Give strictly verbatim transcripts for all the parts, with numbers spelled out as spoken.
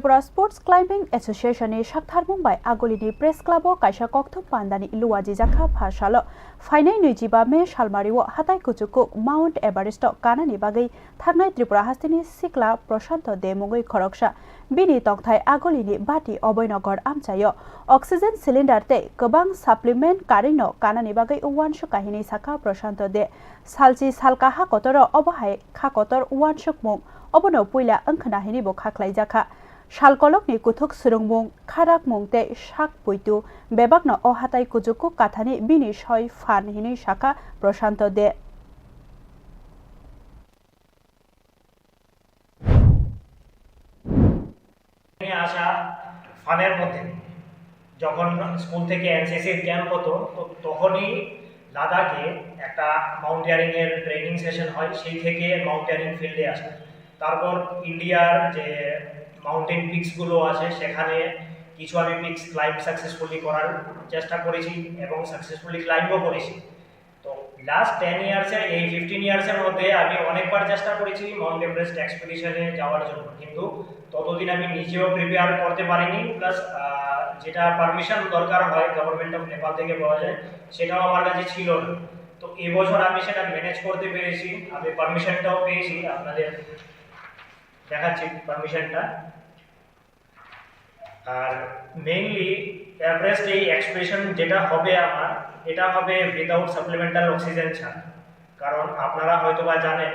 Tripura Sports Climbing Association ni saktharmung bai Agulini Press Club o kaisa kokthum pandani luajijakha pha salo. Phainai nwijiba May salmario hatai kuchukuk Mount Everest o kanani bagwi thangnai Tripura hasteni sikla Prashanto De mungwi khoroksa. Bini tongthai Agulini Bati Oboinogar amchaio oxygen cylinder tei kwbang supplement karwino kanani bagwi uansuk kahini sakha Prashanto De. Salchi salka ha kotoro obo hai kha kotor uansukmung obono puila wngkhwna hinwi bo kha khlaijakha. Salkolokni kuthuk swrwngmung, kharakmung tei sak puitu bebakno o hatai kujuku kathani bini soi phan hinwi sakha Prashanto De. নিয়ে আসা ফানের মধ্যে যখন স্কুল থেকে এনসিসির ক্যাম্প হতো, তো তখনই লাদাখে একটা মাউন্টেনিয়ারিং এর ট্রেনিং সেশন হয়। সেই থেকে মাউন্টেনিয়ারিং ফিল্ডে আসা। তারপর ইন্ডিয়ার যে মাউন্টেন পিকসগুলো আছে, সেখানে কিছু আমি পিকস ক্লাইম্ব সাকসেসফুলি করার চেষ্টা করেছি এবং সাকসেসফুলি ক্লাইম্বও করেছি। তো লাস্ট টেন ইয়ার্সের, এই ফিফটিন ইয়ার্সের মধ্যে আমি অনেকবার চেষ্টা করেছি মাউন্ট এভারেস্ট এক্সপিডিশনে যাওয়ার জন্য, কিন্তু ততদিন আমি নিজেও প্রিপেয়ার করতে পারিনি। প্লাস যেটা পারমিশন দরকার হয় গভর্নমেন্ট অফ নেপাল থেকে পাওয়া যায়, সেটাও আমার কাছে ছিল না। তো এবছর আমি সেটা ম্যানেজ করতে পেরেছি, আমি পারমিশনটাও পেয়েছি। আপনাদের দেখাচ্ছি পারমিশনটা। আর মেইনলি এভারেস্ট এই এক্সপিডিশন যেটা হবে আমার, এটা হবে উইদাউট সাপ্লিমেন্টাল অক্সিজেন ছাড়া। কারণ আপনারা হয়তো বা জানেন,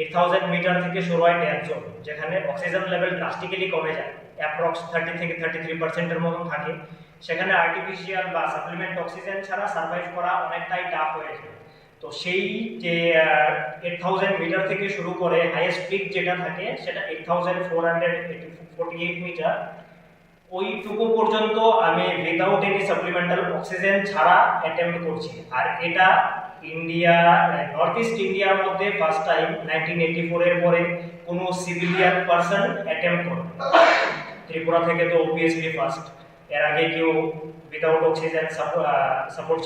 এইট থাউজেন্ড মিটার থেকে শুরু হয় ডেথ জোন, যেখানে অক্সিজেন লেভেল ড্রাস্টিক্যালি কমে যায়, অ্যাপ্রক্স থার্টি থেকে থার্টি থ্রি পার্সেন্টের মতন থাকে। সেখানে আর্টিফিশিয়াল বা সাপ্লিমেন্ট অক্সিজেন ছাড়া সার্ভাইভ করা অনেকটাই টাফ হয়ে যায়। তো সেই যে এইট থাউজেন্ড মিটার থেকে শুরু করে হাইয়েস্ট পিক যেটা থাকে, সেটা eight thousand four hundred forty eight meter, ওইটুকু পর্যন্ত আমি উইদাউট এনি সাপ্লিমেন্টাল অক্সিজেন ছাড়া অ্যাটেম্প্ট করছি। আর এটা ইন্ডিয়া, নর্থ ইস্ট ইন্ডিয়ার মধ্যে first time, nineteen eighty four এর পরে কোনো সিভিলিয়ান পার্সন অ্যাটেম্প্ট করে। ত্রিপুরা থেকে তো অবভিয়াসলি ফার্স্ট। এর আগে কেউ উইদাউট অক্সিজেন সাপোর্ট